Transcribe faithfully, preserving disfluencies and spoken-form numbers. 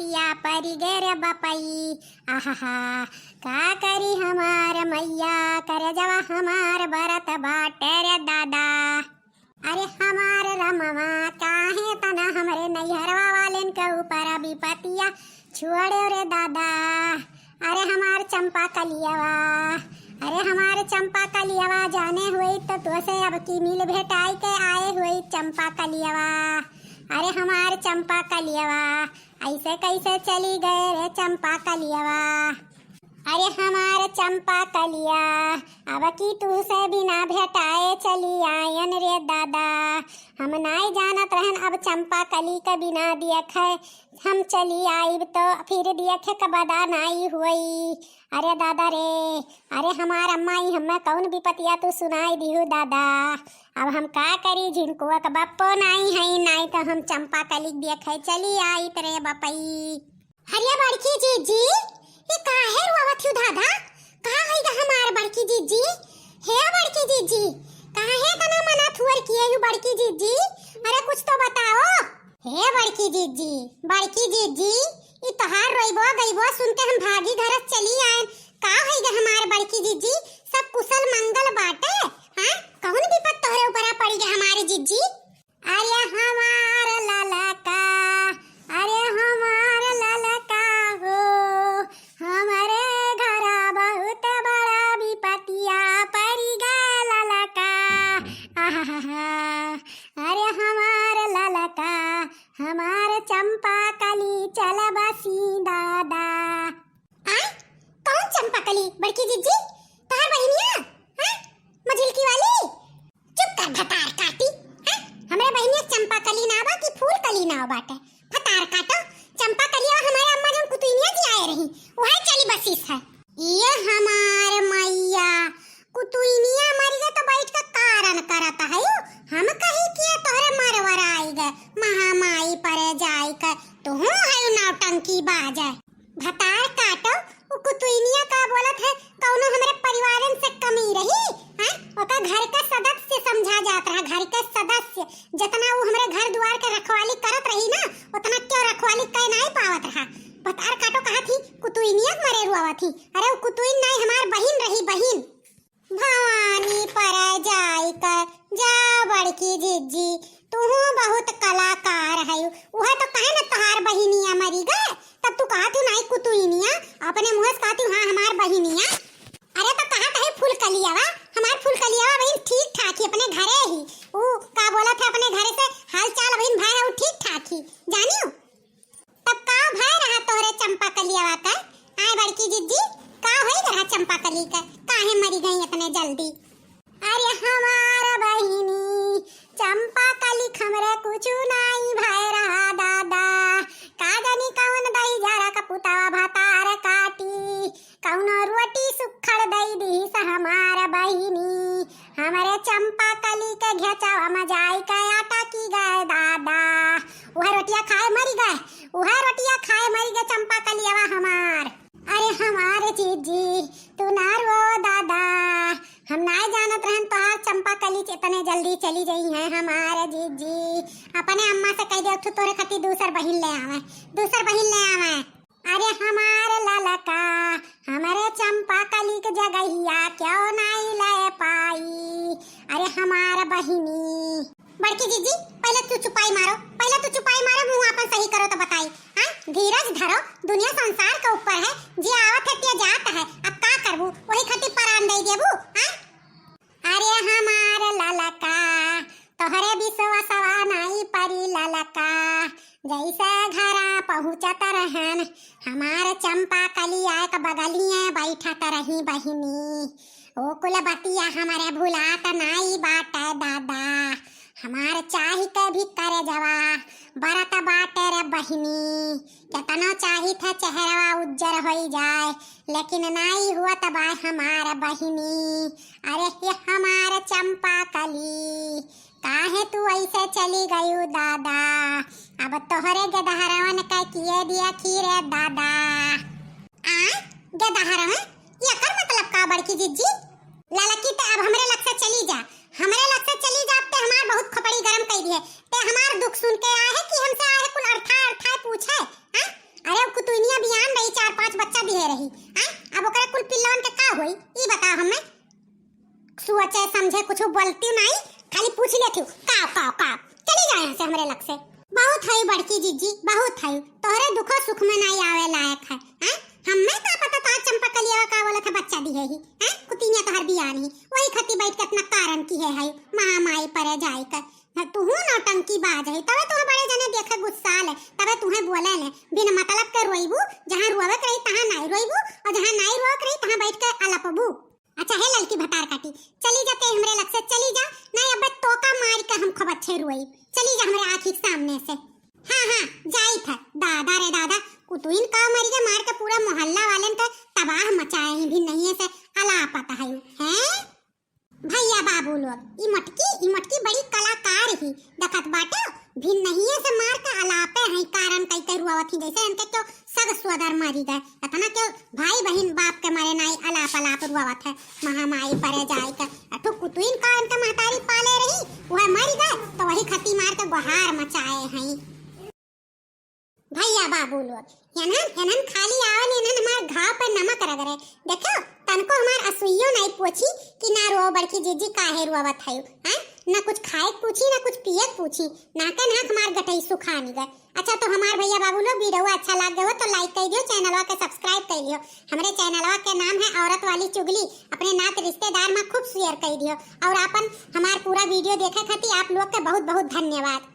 या परी गे रे बपई, आहा, का करी हमार मइया, करजवा हमार बरत बाटे रे दादा। अरे हमार रमवा, काहे तना हमरे नैहरवा वालेन के ऊपर विपतिया छोड़े रे दादा। अरे हमार चंपा कलियवा, अरे हमार चंपा कलियवा, जाने होई तो तोसे अब की मिल भेटाई के आए होई चंपा कलियवा। अरे हमार चंपा कलियवा, ऐसे कैसे चली गए रे चंपा कलियवा। अरे हमार चंपा कलिया, अब की तू से बिना भेटाए चली आयन रे दादा। हम नाई जानत रहन अब चंपा कली के बिना देखे हम चली आइब तो फिर देखे के बदा नाई हुई। अरे दादा रे, अरे हमार अम्मा, ई हमें कौन विपतिया तू सुनाई दिहु दादा। अब हम का करी, झिनकुआ के बप्पो नाई है, नाई तो हम चंपा कली देखे चली आइत रे बपई। अरे बड़की जीजी, ये काहे रोवत हू दादा? का होई गा हमार बड़की जीजी? हे बड़की जीजी, काहे तना मना थुअर किए हू बड़की जीजी? अरे कुछ तो बताओ। हे बड़की जीजी, बड़की जीजी, ई तोहार रोइबो गइबो सुन के हम भागी घर से चली आएन। का होई गा हमार बड़की जीजी? सब कुशल मंगल बाटे? हाँ, कौन विपत तोहरे ऊपर आ पड़ी गा हमारे जीजी? अरे हमार ललका, अरे हमार ललका हो, हमरे घरा बहुत बड़ा विपतिया पड़ी गा ललका। आहा, अरे हमार ललका, हमार चंपा कली चल बसी दादा। आय, कौन चंपा कली बड़की जीजी? तोहार बहिनिया? हैं? मझिलकी वाली? चुप कर भतार काटी, हैं? हमरे बहिनिया चंपा कली ना बा कि फूल कली ना बाटे? भतार काटो, चंपा कली और हमारे अम्मा जौन कुतुइनिया जी आए रही, वह चली बसिस है। ये हमार मइया, कुतुइनिया मरी गए तो बैठ के कारण करत है यू। हम कही कि तोहरे मरवर आई गए, महामाई परे जाई के, तुहू है नौटंकी बाजे। भतार काटो, उ कुतुइनिया का बोलत है, कौनो हमरे परिवारन से कमी रही, हैं? ओका घर के सदस्य समझा जात रहा, घर के सदस्य। जितना उ हमरे घर दुआर के रखवाली करत रही ना, उतना क्यों रखवाली कह नाई पावत रहा। भतार काटो कहा थी, कुतुइनिया मरे रुआवा थी। अरे उ कुतुइन नाई, हमार बहिन रही, बहिन। भवानी पर जाई कर जा बड़की जिज्जी, तुहू बहुत कलाकार है। उहे तो कहे न तोहार बहिनिया मरी गए, तब तू कहत हूँ नाई कुतुइनिया, अपने मुँह से कहत हूँ हाँ हमार बहिनिया। अरे तो कहत है फुलकलियावा, हमार फुलकलियावा बहिन ठीक ठाक ही अपने घरे ही। ऊ का बोलत है अपने घरे से हाल चाल बहिन भाई है ऊ ठीक ठाक ही, जानियो। तब का भय रहा तोहरे चंपा कलियावा का? आय बड़की जिज्जी, का होई रहा चंपा कली का? काहे मरी गई इतने जल्दी? अरे हमार बहिनी, चंपा कली हमरे कुछु नाई भय रहा दादा। का जानी कौन दही जरा का पुतावा भतार काटी, कौनो रोटी सुखड़ दई दीस हमार बहिनी। हमरे चंपा कली के घेचवा में जाई के आटा की गए दादा। उहे रोटिया खाए मरी गए, उहे रोटिया खाए मरी गए चंपा कलियावा हमार। अरे हमार जीजी, तू ना रो दादा, हम ना जानत रहन तोहार चंपा कली इतने जल्दी चली गई हैं हमार जीजी। अपने अम्मा से कह दे तू तोरे खातिर दूसर बहिन ले आवे, दूसर बहिन ले आवे। अरे हमार ललका, हमरे चंपा कली के जगहिया क्यों नाई ले पाई? अरे हमार बहिनी। बड़की जिज्जी, पहले तू चुपाई मारो, पहले तू चुपाई मारो, मुँह आपन सही करो तो बताई। हाँ, धीरज धरो, दुनिया संसार के ऊपर है, जे आवत है ते जात है, अब का करबू, वही खातिर परान दे देबू, हाँ? अरे हमार ललका, तोहरे बिसवसवा नाई परी ललका, जैसे घरा पहुँचत रहन, हमार चंपा कली आए के बगलिए बैठत रही बहिनी। ओ कुल बतिया हमरे भुलात नाई बाटे दादा, हमार चाही के भी करे जवा बरत बाटे रे बहिनी। केतनो चाही थे चेहरवा उज्जर होई जाए, लेकिन नाई हुआ तबाय हमार बहिनी। अरे हे हमार चंपा कली, काहे तू ऐसे चली गयू दादा? अब तोहरे गदहरवन के किए दिया खीरे दादा। आ गदहरवन, एकर मतलब का बड़की जिज्जी? ललकी ते अब हमरे लग से चली जा, हमरे लग से चली जा, ते हमार बहुत खोपड़ी गरम कई दिए। ते हमार दुख सुन के आए है कि हमसे आए है कुल अर्थाए अर्थाए पूछे, हाँ? अरे सोचे समझे कुछ बोलती नहीं, खाली पूछ लेती हूँ, काव, काव, काव। चली जाओ यहाँ से हमरे लग से। बहुत है बड़की जीजी, बहुत है। तोहरे दुखो सुख में नहीं आवे लायक है, हैं? हमें का पता तो आज चंपा कलियावा का बोला था, बच्चा दिहे ही, हैं? कुतिनिया तोहर बियान ही, वही खती बैठ के अपना कारण की है, है महामाई परे जाए कर। हाँ, तू हूँ नौटंकी बाज है, तबे तुम्हें बड़े जने देखे गुस्सा ले, तबे तुम्हें बोले ले। बिन मतलब के रोइबू, जहाँ रोवे के रही तहाँ नहीं रोइबू, और जहाँ नहीं रोवे के रही तहाँ बैठ के अलपबू। अच्छा हे ललकी भतार काटी, चली जा ते हमरे लग से, चली जा, नहीं अब तोका मार के हम खूब अच्छे रोई। चली जा हमरे आँखी के सामने से। हाँ, हाँ, जाई था। दादा रे दादा, कुतुइन का मरी के मार के पूरा मोहल्ला वालन के तबाह मचाए ही, भिन नहीं से अलापत है, हैं? भैया बाबू लोग, ई मोटकी, ई मोटकी बड़ी कलाकार ही, देखत बाटे, भिन नहीं से मार के अलापे हैं, कारण कई कई रुआवत ही, जैसे इनके क्यों सग सोदर मरी गए, इतना क्यों भाई बहिन बाप के मरे नाई अलाप अलाप रुआवत है, महामाई परे जाए के। अठो कुतुइन का इनके महतारी पाले रही, वह मरी गए, तो वही खती मार के गुहार मचाए हैं। भैया बाबू लोग, एनहन, एनहन खाली आवन, एनहन हमार घाव पर नमक रगड़े। देखो, तनको हमार असुइयो नहीं पूछी कि ना रो बड़की जीजी काहे रोवत है, हैं? ना कुछ खाए के पूछी, ना कुछ पिए के पूछी, नाके नाक हमार गटई सुखानी गए। अच्छा, तो हमार भैया बाबू लोग, वीडियो अच्छा लाग गए हो तो like कर दियो, चैनलवा के subscribe कर लियो। हमरे चैनलवा के नाम है औरत वाली चुगली। अपने नात रिश्तेदार में खूब share कर दियो और आपन हमार पूरा वीडियो देखे खातिर आप लोग के बहुत बहुत धन्यवाद।